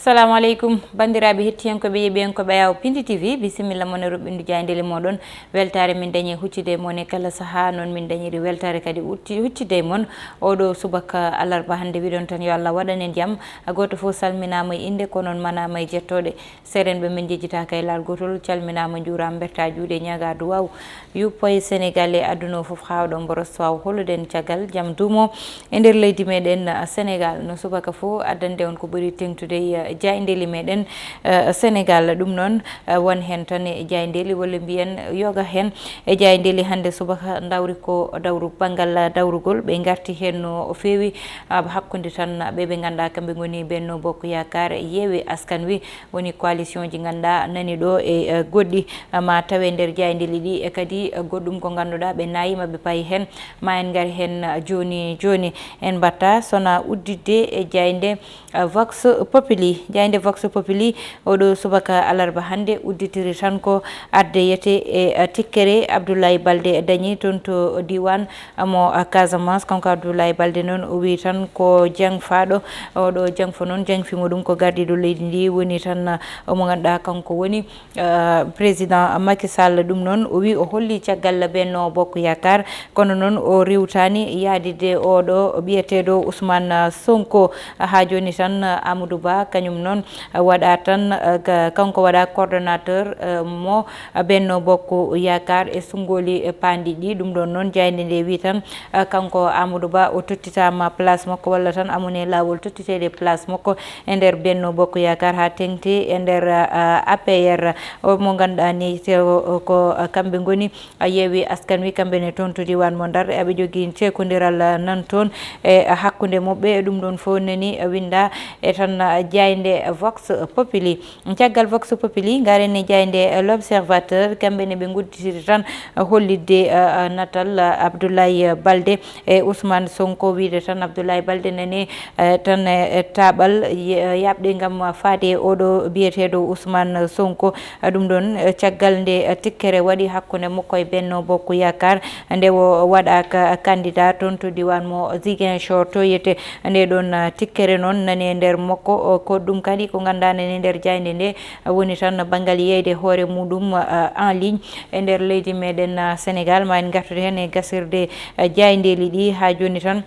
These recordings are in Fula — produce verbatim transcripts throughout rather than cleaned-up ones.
Assalamu aleykum, banndiraaɓe hettiyankooɓe, yeeɓiyankooɓe Ayaw Pindi T V, bisimilla mon e roɓɓindu jaayndeeli mooɗon. Weltaare min dañi huccude e mon e kala sahaa, noon min dañiri weltaare kadi utti-, huccude e mon. Oɗo subaka alarba hannde, wiɗon tan yo Allah waɗan en jam. Gooto fof salminaama e innde, ko noon manaama e jettooɗe. Seerenɓe men njejjitaaka e laal gootol, calminaama, njuuraama, mbertaa juuɗe, ñaagaa duwaaw. Yuppoye Senegal e aduna o fof, haa oɗon mboros, so waaw hollude en caggal jam duumo e nder leydi meɗen, uh, Senegal. No subaka fof addande on ko ɓuri teŋtude e, uh, jaayndeeli meɗen, uh, Senegal. Ɗum noon, uh, won heen tan e jaayndeeli, walla mbiyen yoga heen e jaayndeeli hannde subaka, ndawri ko dawru banngal, uh, dawrugol. Ɓe ngarti heen no feewi, uh, hakkunde tan ɓe ɓe ngannduɗaa kamɓe ngoni Benno Bokk Yaakaar, Yewwi Askan Wi, woni coalition ji ngannduɗaa nani ɗo e, eh, goɗɗi, eh, ma tawe nder jaayndeeli ɗi, e kadi, eh, goɗɗum ko ngannduɗaa ɓe naayi ma ɓe payi heen, ma en ngar heen, eh, jooni jooni. En mbatta sona udditde e jaaynde, eh, Vox Populi. Jaaynde Vox Populi oɗo subaka alarba hannde udditiri tan ko arde yete e, eh, tikkere Abdoulaye Baldé dañi toon to diiwaan mo, ah, Casamance. Kanko Abdoulaye Baldé noon, o wi tan ko jangfaaɗo. Oɗo jangfo noon, jangfimo ɗum ko gardiiɗo leydi ndi, woni tan, ah, mo ngannduɗaa kanko woni, ah, président Macky Sall. Ɗum noon, o wi o holli caggal Benno Bokk Yaakaar, kono noon o riwtaani yaadide oɗo biyeteeɗo Ousmane Sonko. Haa jooni tan, Amadou Ba kañum noon waɗa tan, ah, ka-, kanko waɗa coordonnateur, ah, mo Benno Bokk Yaakaar e sunngooli, eh, paandi ɗi. Ɗum ɗoon noon, jaaynde nde wi tan, eh, kanko Amadou Ba o tottitaama place makko, walla tan amune laawol tottiteede place makko e nder Benno Bokk Yaakaar, haa teŋti e nder, eh, A P R. O mo ngannduɗaa ni, te o, o ko, eh, kamɓe ngoni, eh, Yewwi Askan Wi, kamɓe ne toon to diiwaan mo Ndar, eh, ɓe jogii ceekondiral, eh, nan toon e, eh, hakkunde maɓɓe. Ɗum ɗoon fof nani, eh, winnda e tan, eh, jaaynde Vox Populi. Caggal Vox Populi, ngaren e jaaynde L'Observateur, kamɓe ne ɓe ngudditiri tan hollitde, eh, eh, natal, eh, Abdoulaye Baldé e Ousmane Sonko, wiide tan Abdoulaye Baldé nani, eh, tan e, e taaɓal ye-, eh, yaɓde ngam faade e oɗo biyeteeɗo Ousmane Sonko. Eh, ɗum ɗoon, eh, caggal nde, eh, tikkere waɗi hakkunde makko e Benno Bokk Yaakaar, nde o waɗaaka candidat toon to diiwaan mo Ziguinchor to yete. Nde ɗoon, ah, tikkere noon nani e nder makko, o, ko ɗum kadi ko ngannduɗaa nani e nder jaaynde nde, ah, woni tan banngal yeyde hoore muɗum, ah, en ligne e nder leydi meɗen, ah, Senegal. Ma en ngartude heen e gasirde, ah, jaayndeeli ɗi haa jooni tan.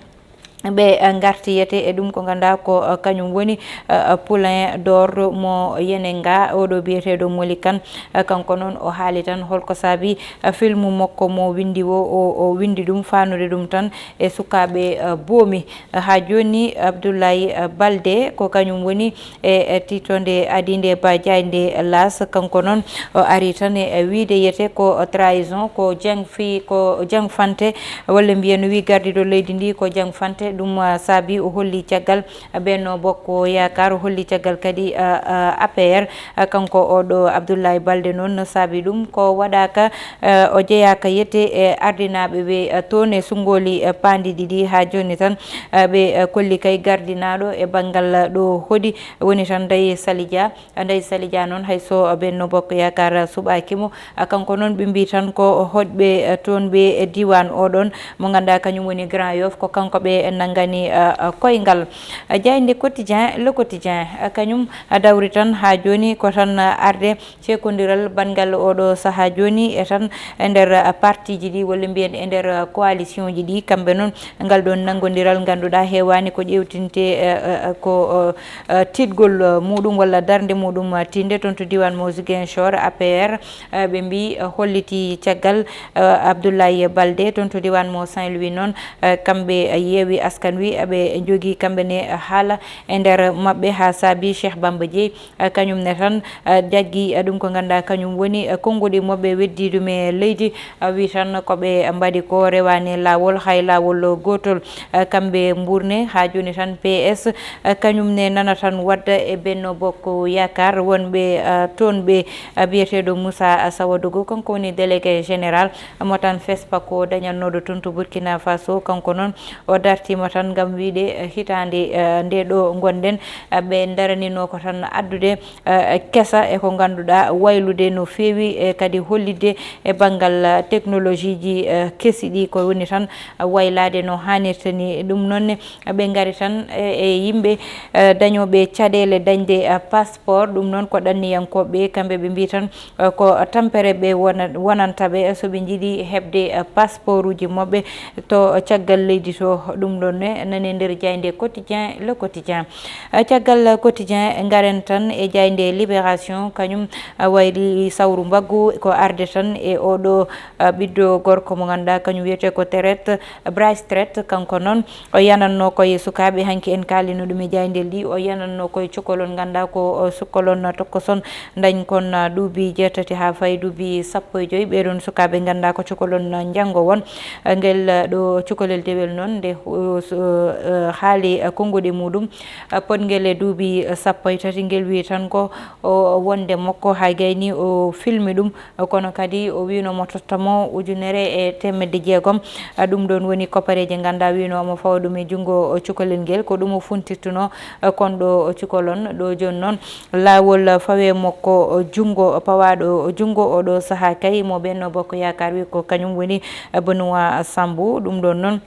Ɓe, ah, ngarti yete e ɗum ko ngannduɗaa ko, ah, kañum woni, ah, Poulain d'Or mo Yenenga, oɗo biyeteeɗo Moli Kan. Ah, kanko noon o haali tan holko saabi, ah, filmu makko mo winndi o, o, o winndi ɗum faanude ɗum tan e sukaaɓe, eh, boomi. Haa jooni, Abdoulaye, eh, Baldé, ko kañum woni e, e tiitoonde adii nde ba jaaynde L'As. Kanko noon, o ari tan e, e wiyde yete ko trahison, ko jeng fi-, ko jeng fante, walla mbiyen o wi gardiiɗo leydi ndi ko jeng fante. Ɗum, ah, saabi o holli caggal Benno Bokk Yaakaar, o holli caggal kadi, ah, ah, A P R. Ah, kanko oɗo Abdoulaye Baldé noon, no saabi ɗum ko waɗaaka, eh, o jeyaaka yete e ardinaaɓe ɓe, eh, toon e sunngooli, eh, paandi ɗiɗi. Haa jooni tan, eh, ɓe, eh, kolli kay gardinaaɗo e banngal, eh, ɗo hoɗi, woni tan Ndeye Saly Dia. Ndeye Saly Dia noon, hay so Benno Bokk Yaakaar suɓaaki mo, ah, kanko noon ɓe mbii tan ko hoɗɓe, eh, toon ɓe, eh, diiwaan oɗon mo ngannduɗaa kañum woni Grand Yoff, ko kanko ɓe nanngani, eh, eh, koyngal. Eh, jaaynde Quotidien, Le Quotidien, eh, kañum, ah, dawri tan haa jooni ko tan, ah, arde ceekondiral banngal oɗo sahaa jooni e tan e nder, ah, partiiji ɗi, walla mbiyen e nder, ah, coalition ji ɗi. Kamɓe noon, ngal ɗoon nanngondiral ngannduɗaa heewaani ko ƴeewtinte, eh, eh, eh, ko, eh, eh, tiiɗgol, eh, muɗum walla darnde muɗum, eh, tiinde toon to diiwaan mo Ziguinchor, A P R, eh, ɓe mbii, eh, holliti caggal, eh, Abdoulaye Baldé. Toon to diiwaan mo Saint-Louis noon, eh, kamɓe, eh, Yewwi Askan Wi, eh, ɓe njogii kamɓe ne, eh, haala e nder maɓɓe haa saabi Cheikh Bamba Dièye, eh, kañum ne tan, eh, jaggi, eh, ɗum ko ngannduɗaa kañum woni, eh, konnguɗi maɓɓe weddii ɗum e leydi, eh, wi tan ko ɓe mbaɗi ko rewaani laawol, hay laawol gootol. Eh, kamɓe mbuurne haa jooni tan P S, eh, kañum ne nana tan wadda e Benno Bokk Yaakaar, wonɓe, eh, toon ɓe, eh, biyeteeɗo Moussa Sawadougou, kanko woni délégué général mo tan FESPACO dañannooɗo toon to Burkina Faso. Kanko noon o darti tan ngam wiide, eh, hitaande, eh, nde ɗo ngonɗen, eh, ɓe ndaranino ko tan addude, eh, kesa e ko ngannduɗaa waylude no feewi, e kadi hollitde e banngal, eh, technologie ji, eh, kesi ɗi, ko woni tan, eh, waylaade no haanirta ni. Ɗum noon ne, ɓe ngari tan e, e yimɓe, eh, dañooɓe caɗeele dañde, eh, passeport. Ɗum noon ko ɗanniyankooɓe, kamɓe ɓe mbii tan, eh, ko tampere ɓe wona-, wonanta ɓe, so ɓe njiɗi heɓde, eh, passeport uji maɓɓe to caggal leydi to. Ɗum ɗoon ne nani e nder jaaynde Quotidien, Le Quotidien. Eh, caggal Quotidien, ngaren tan e jaaynde Libération, kañum, eh, wayli sawru mbaggu ko arde tan e oɗo, eh, ɓiɗɗo gorko mo ngannduɗaa kañum wiyetee ko Tret, Brice Tret, kanko noon o yanatno koye sukaaɓe, hanki en kaalino ɗum e jaaynde ɗi, o yanatno koye cukalon, ngannduɗaa ko, o, cukalon tokkoson, dañkon, a, duubi jeetati haa fayi duubi sappo e joy. Ɓee ɗoon sukaaɓe, ngannduɗaa ko cukalon, a, njanngo won. A, ngel, a, ɗo cukalel dewel noon, nde, o, so, a, haali, a, konnguɗi muɗum, a, potngel e duubi, a, sappo e tati, ngel wii tan ko o wonde makko, hay gayni o filmi ɗum, kono kadi o wiino mo totta mo ujunere e teemedde jeegom. A, ɗum ɗoon woni koppareeje ngannduɗaa wiino omo fawa ɗum e junngo cukalel ngel. Ko ɗum o funtirtuno, a, kon ɗo cukalon. Ɗo jooni noon, laawol fawe makko junngo, pawaaɗo junngo oɗo sahaa kay mo Benno Bokk Yaakaar wi ko kañum woni, a, Benoît Sambou. Ɗum ɗoon noon,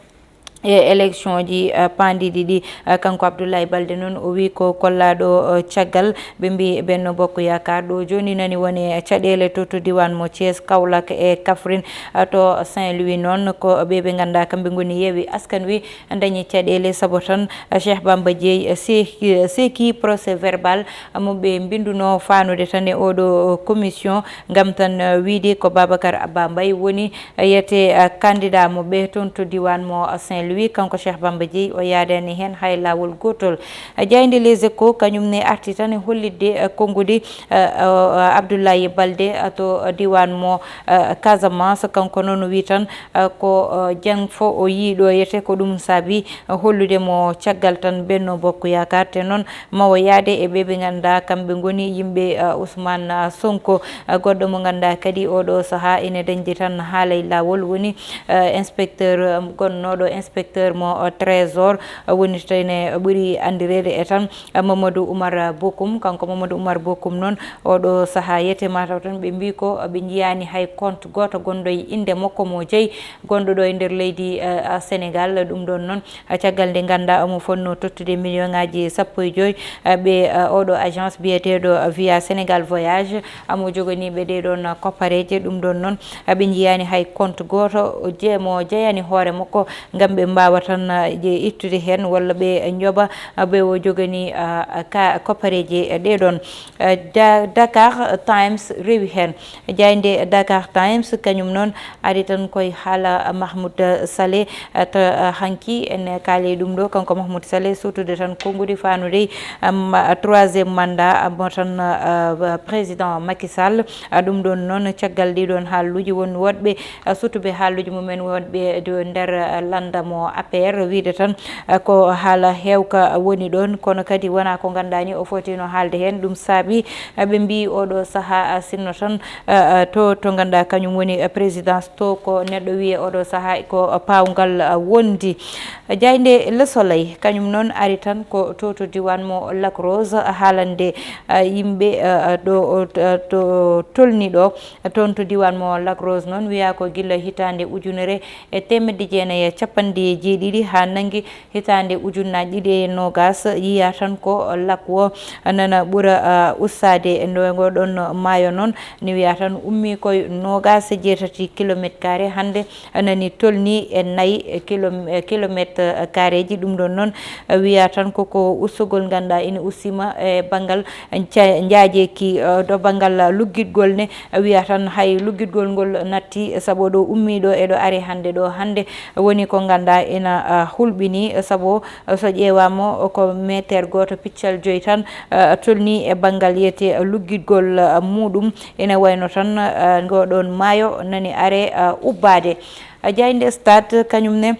e élection ji, eh, paandiiɗi ɗi. Eh, kanko Abdoulaye Baldé noon, o wii ko kollaaɗo, eh, caggal. Ɓe mbii Benno Bokk Yaakaar ɗo jooni nani woni caɗeele to, to diiwaan mo Thiès, Kaolack e Kaffrine, eh, to Saint-Louis noon. Ko ɓe ɓe ngannduɗaa kamɓe ngoni Yewwi Askan Wi dañi caɗeele, sabu tan, eh, Cheikh Bamba Dièye, eh, seeki, eh, seeki procès verbal, eh, mo ɓe mbinnduno faanude tan e oɗo commission, ngam tan, eh, wiide ko Babacar Abba Mbaye woni, eh, yiyetee, eh, candidat mo ɓe toon to diiwaan mo, eh, Saint-Louis. Kanko Cheikh Bamba Dièye, o yaadaani heen hay laawol gootol. Eh, jaaynde Les Échos, kañum ne arti tan e hollitde, eh, konnguɗi, eh, o, eh, Abdoulaye Baldé, eh, to, eh, diiwaan mo, eh, Casamance. Kanko noon o wii tan, eh, ko, eh, jam fof o yii ɗo, yiyetee ko ɗum saabi, eh, hollude mo caggal tan Benno Bokk Yaakaar. Te noon, ma o yaade e ɓe ɓe ngannduɗaa kamɓe ngoni yimɓe, uh, Ousmane, uh, Sonko, uh, goɗɗo mo ngannduɗaa kadi oɗo sahaa ene dañde tan haala e laawol, woni, uh, inspecteur, um, gonnooɗo inspecteur mo, uh, trésor, uh, woni to ene ɓuri anndireede e tan, uh, Mamadou Oumar Bokoum. Kanko Mamadou Oumar Bokoum noon, oɗo sahaa yiyetee mataw tan ɓe mbii ko, uh, ɓe njiyaani hay compte gooto gonɗo e innde makko mo jeyi, gonɗo ɗo e nder leydi, uh, uh, Sénégal. Ɗum ɗoon noon, caggal nde ngannduɗaa omo fotnoo tottude million ŋaaji sappo e joy, eh, ɓe, eh, oɗo agence biyeteeɗo Via Sénégal Voyage, omo joganii ɓe ɗee ɗoon koppareeje. Ɗum ɗoon noon, eh, ɓe njiyaani hay compte gooto je-, mo jeyani hoore makko ngam ɓe mbaawa tan, eh, je ittude heen walla ɓe njoɓa, eh, ɓe o joganii, eh, ka koppareeje ɗee ɗoon. Eh, Da-, Dakar Times rewi heen. Jaaynde Dakar Times, kañum noon, ari tan koye haala Mahmoud Saleh, eh, to, eh, hanki en kaali ɗum ɗo. Kanko Mahmoud Saleh, suutude tan konnguɗi faanude, am, troisième mandat, am, mo tan, eh, président Macky Sall. Ah, ɗum ɗoon noon, caggal ɗii ɗoon haaluuji, won woɗɓe, eh, suutuɓe haaluuji mumen, woɗɓe ɗo nder, eh, lannda mo A P R, wiide tan, eh, ko haala heewka woni ɗoon, kono kadi wonaa ko ngannduɗaa ni o fotino haalde heen. Ɗum saabi, eh, ɓe mbii oɗo sahaa, eh, sinno tan, eh, eh, to, to ngannduɗaa kañum woni, eh, présidence to, ko neɗɗo wiye oɗo sahaa ko, eh, paawngal, eh, wondi. Jaaynde Le Soleil, kañum noon ari tan ko to, to diiwaan mo Lac Rose, haalande, eh, yimɓe, eh, eh, ɗo, o, to, to tolni ɗo, toon to diiwaan mo Lac Rose noon, wiyaa ko gila hitaande ujunere e teemedde jeenayi e capanɗe jeeɗiɗi haa nanngi hitaande ujunnaaji ɗiɗi e noogaas, yiyaa tan ko lac o nana ɓura, ah, ustaade e ndo, ngo ɗoon maayo noon, ne wiyaa tan ummii koye noogaas e jeetati kilometre carré, hannde nani tolni e nayi kilo-, kilometre carréji. Ɗum ɗoon noon, ah, wiyaa tan ko, ko ustugol ngannduɗaa ina ustiima e banngal nja-, njaajeeki, ah, ɗo banngal luggitgol ne, wiya tan hay luggitgol ngol natti, sabu ɗo ummii ɗo e ɗo ari hannde ɗo, hannde woni ko ngannduɗaa ina, ah, hulɓinii, sabu so ƴeewaama ko meeteer gooto piccal joy tan, ah, tolnii e banngal yiyetee luggitgol, ah, muɗum. Ina wayno tan, ah, ngo ɗoon maayo nani are, ah, ubbaade. Ah, jaaynde Stade kañum ne,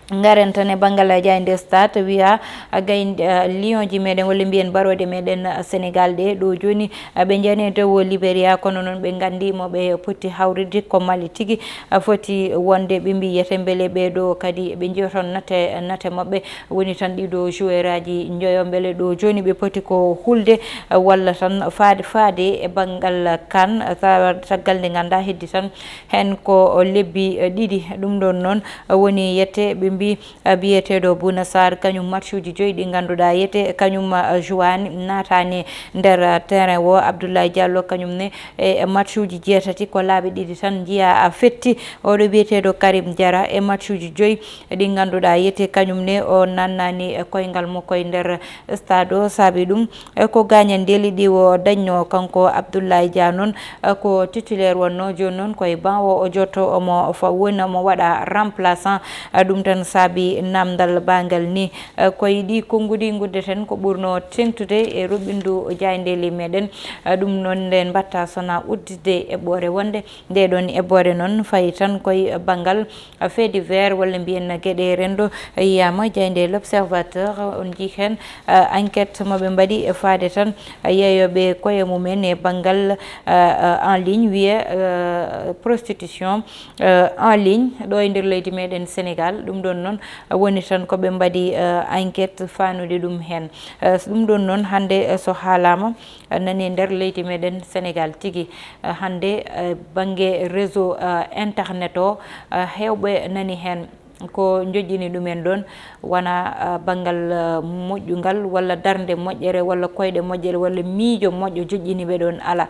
Ngaren tan e banngal jaaynde Stade, wiya, a, gaynde, a, Lionji meɗen, walla mbiyen barooɗe meɗen, a, Sénégal ɗe ɗo jooni, a, ɓe njani e dow Libéria, kono noon ɓe nganndi mo ɓe poti hawride ko Mali tigi, a, foti wonde ɓe mbi yete mbele ɓe ɗo kadi ɓe njiya toon nate, nate maɓɓe. Woni tan ɗiɗo joueur aji njoyo mbele ɗo jooni ɓe poti ko hulde, a, walla tan faade, faade e banngal kan, a, ta-, taggal nde ngannda heddi tan heen ko lebbi, a, ɗiɗi. Ɗum ɗon noon, a, woni yette ɓe mbi a, biyeteeɗo Bouna Sarr, kañum matchuuji joyi ɗi ngannduɗaa yete kañum, a, juwaani, naataani nder, a, terrain o. Abdoulaye Diallo kañum ne e matchuuji jeetati, ko laabi ɗiɗi tan njiya, a, fetti. Oɗo biyeteeɗo Karim Diarra e matchuuji joyi ɗi ngannduɗaa yete kañum ne o nannaani e koyngal mo koye nder stade o. Saabi ɗum, e ko gaañandeeli ɗi o dañno kanko Abdoulaye Dia noon, e ko titulaire wonno, jooni noon koye banc o o jotto, omo fa-, woni omo waɗa remplaçant. E ɗum tan saabi namdal bangal ni. E koye ɗi konnguɗi nguddeten ko ɓurno teŋtude e roɓɓindu jaayndeeli meɗen. E ɗum noon nden mbatta sona udditde eɓɓoore wonde. Nde ɗon eɓɓoore noon fayi tan koye bangal fait divers walla mbiyen geɗe renndo yiyaama, jaaynde L'Observateur, on njii heen, eh, enquête mo ɓe mbaɗi e faade tan, eh, yeeyooɓe koye mumen e banngal, eh, eh, en ligne, wiye, eh, prostitution, eh, en ligne ɗo e nder leydi meɗen Sénégal. Ɗum ɗon noon, eh, woni tan ko ɓe mbaɗi, eh, enquête faanude ɗum heen. Eh, ɗum ɗon noon hannde, eh, so haalaama, eh, nani e nder leydi meɗen Sénégal tigi. Eh, hannde, eh, bannge réseau, eh, internet o, eh, heewɓe nani heen ko njoƴƴini ɗumen ɗoon, wona, eh, banngal, eh, moƴƴungal walla darnde moƴƴere walla koyɗe moƴƴere walla miijo moƴƴo joƴƴini ɓe ɗoon, alaa.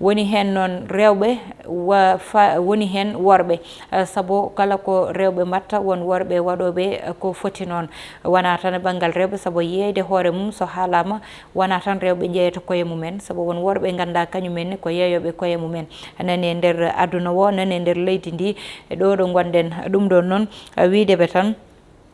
Woni heen noon rewɓe, wa-, fa-, woni heen worɓe, eh, sabu kala ko rewɓe mbaɗta, won worɓe waɗooɓe, eh, ko foti noon. Wona tan e banngal rewɓe, sabu yeeyde hoore mum so haalaama, wona tan rewɓe njeeyata koye mumen, sabu won worɓe nganndaa kañumen ne ko yeeyooɓe koye mumen. Nani e nder aduna o, nani e nder leydi ndi, e ɗo ɗo ngonɗen. Ɗum ɗoon noon, eh, wiide ɓe tan,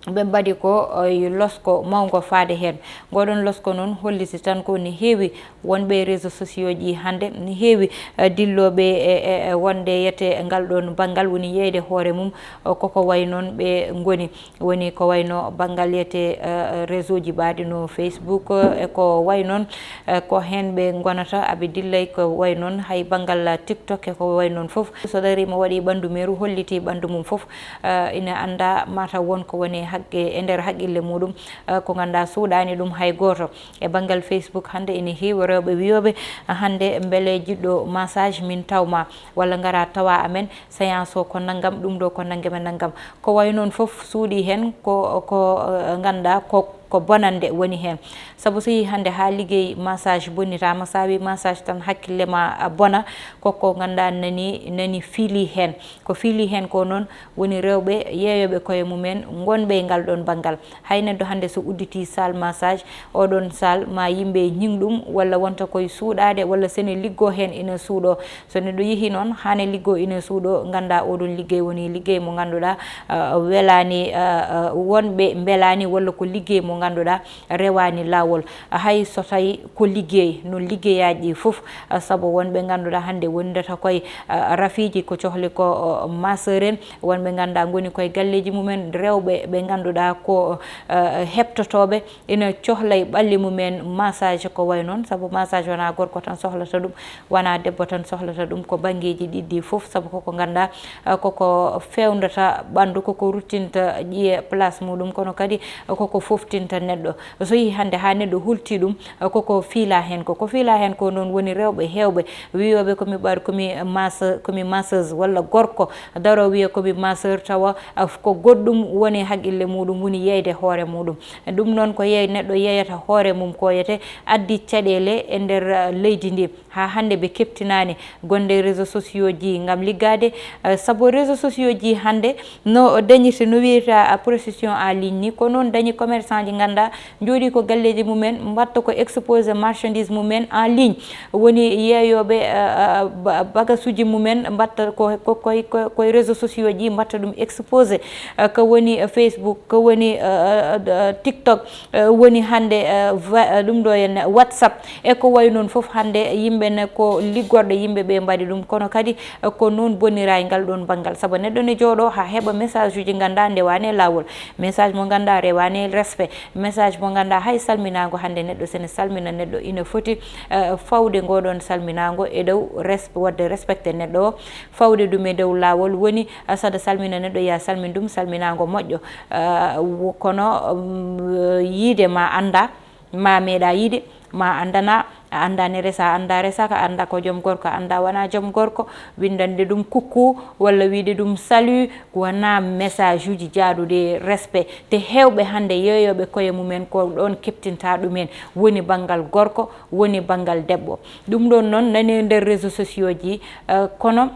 ɓe mbaɗi ko, eh, losko mawngo faade heen. Ngoɗon losko noon holliti tan ko ne heewi wonɓe e réseaux sociaux ji hannde, ne heewi, eh, dillooɓe e, e, e wonde yete ngal ɗoon banngal woni yeeyde hoore mum, eh, koko wayi noon ɓe ngoni. Woni ko wayno banngal yete, eh, réseau ji ɓaaɗi no Facebook, eh, e ko way noon, eh, ko heen ɓe ngonata, aɓe dillay ko way noon hay banngal TikTok e ko way noon fof. So dariima waɗi ɓanndu meru, holliti ɓanndu mum fof, eh, ina annda mataw won ko woni haqqe e nder haqqille muɗum, eh, ko ngannduɗaa suuɗaani ɗum hay gooto. E banngal Facebook hannde ina heewi rewɓe wiyooɓe, ah, hannde mbele jiɗɗo massage min tawma, walla ngara tawa amen, séance o ko nanngam, ɗum ɗo ko nanngam e nanngam. Ko way noon fof suuɗi heen ko, ko, eh, ngannduɗaa ko, ko bonannde woni heen. Sabu so yii hannde haa liggey massage bonnitaama, so a wii massage tan hakkille ma, ah, bona, ko ko ngannduɗaa nani, nani fiili heen. Ko fiili heen ko noon woni rewɓe yeeyooɓe koye mumen ngonɓe e ngal ɗoon banngal. Hay neɗɗo hannde so udditii salle massage, oɗon salle ma yimɓe ñing ɗum, walla wonta koye suuɗaade, walla so ne liggoo heen ina suuɗoo. So neɗɗo yehii noon, haa ne liggoo ina suuɗoo, ngannduɗaa oɗon liggey woni liggey mo ngannduɗaa, ah, welaani, ah, ah, wonɓe mbelaani, walla ko liggey mo ngannduɗaa rewaani laawol. Hay so tawi ko liggey, no liggeyaaji ɗi fof, ah, sabu wonɓe ngannduɗaa hannde wondata koye, ah, rafiiji ko cohli ko, oh, masseur en, wonɓe ngannduɗaa ngoni koye galleeji mumen, rewɓe ɓe ngannduɗaa ko, eh, heɓtotooɓe, ina cohlay ɓalli mumen massage ko way noon, sabu massage wonaa gorko tan sohlata ɗum, wonaa debbo tan sohlata ɗum, ko banngeeji ɗiɗi fof, sabu koko ngannduɗaa, eh, koko feewndata ɓanndu, koko ruttinta ƴiye place muɗum, kono kadi koko foftinta neɗɗo. So yii hannde haa neɗɗo hulti ɗum, koko fiila heen ko. Ko fiila heen ko noon woni rewɓe heewɓe wiyooɓe ko mi ɓaar, ko mi masse-, ko mi masseuse, walla gorko daroo wiya ko mi masseur, tawa, ah, ko goɗɗum woni haqqille muɗum, woni yeeyde hoore muɗum. Ɗum noon ko yeey-, neɗɗo yeeyata hoore mum ko yete addi caɗeele e nder, ah, leydi ndi. Haa hannde ɓe keɓtinaani gonde réseaux sociaux ji ngam liggaade, eh, sabu réseaux sociaux ji hannde no dañirta, no wiyata, ah, prostitution en ligne ni, ko noon dañi commerçant ji ngannduɗaa njooɗii ko galleeji mumen, mbaɗta ko exposé marchandise mumen en ligne. Woni yeeyooɓe, eh, eh, ba-, bagasuuji mumen mbaɗta ko, ko, koy, koy, koye réseaux sociaux ji mbaɗta ɗum exposé. Eh, ko woni, eh, Facebook, ko woni, eh, eh, eh, TikTok, eh, woni hannde, eh, va-, eh, ɗum ɗo henna WhatsApp. E ko wayi noon fof hannde yimɓe ne ko liggorɗe yimɓe ɓe mbaɗi ɗum, kono kadi, eh, ko noon bonniraa e ngal ɗoon banngal. Sabu neɗɗo ne jooɗo haa heɓa message uji ngannduɗaa ndewaani e laawol, message mo ngannduɗaa rewaani e respect, message mo ngannduɗaa hay salminaango hannde neɗɗo, sene salmina neɗɗo, ina foti, eh, fawde ngo ɗoon salminaango e dow resp-, waɗde respecté neɗɗo o, fawde ɗum e dow laawol. Woni, eh, saɗa salmina neɗɗo, ya salmin ɗum salminaango moƴƴo. Eh, wo-, kono, mm, yiide ma annda, ma meeɗa yiide, ma anndana, a annda ne resa, a annda resaka, a annda ko joom gorko, a annda wona joom gorko, winndande ɗum coucou walla wiide ɗum salut, wona message uji jaaduɗi e respect. Te heewɓe hannde yeeyooɓe koye mumen ko ɗoon keɓtinta ɗumen, woni banngal gorko, woni banngal debbo. Ɗum ɗoon noon nani e nder réseaux sociaux ji, eh, kono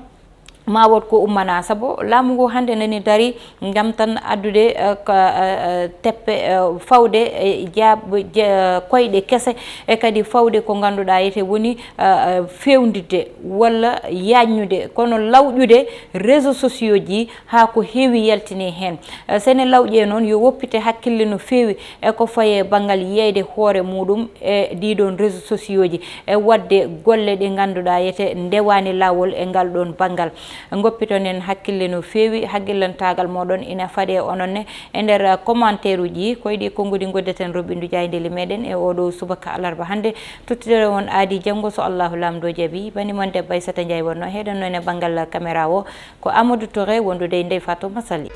ma wood ko ummana, sabu laamu ngu hannde nani dari ngam tan addude, eh, ka, eh, eh, teppe, eh, fawde, eh, jaab-, je-, koyɗe kese, e kadi fawde ko ngannduɗaa yete woni, eh, eh, fewndirde walla yaajnude, kono lawƴude réseaux sociaux ji haa ko heewi yaltini heen. Eh, sene lawƴe noon, yo woppite hakkille no feewi e ko faye banngal yeeyde hoore muɗum e ɗii ɗoon réseaux sociaux ji, e waɗde golle ɗe ngannduɗaa yete ndewaani laawol e ngal ɗoon banngal. Ngoppitonen hakkille no feewi, hakkillantaagal mooɗon ina faɗe onon ne e nder commentaire uji. Ko e ɗi konguɗi ngoddeten roɓindu jaayndeeli meɗen e oɗo subaka alarba hannde. Tottidere on aadi janngo so Allahu Laamɗo jaɓi. Bani mon debbo Aissata Ndiaye wonno heɗen noon e banngal caméra o. Ko Amadou Touré wondude e Ndeye Fatou Massaly.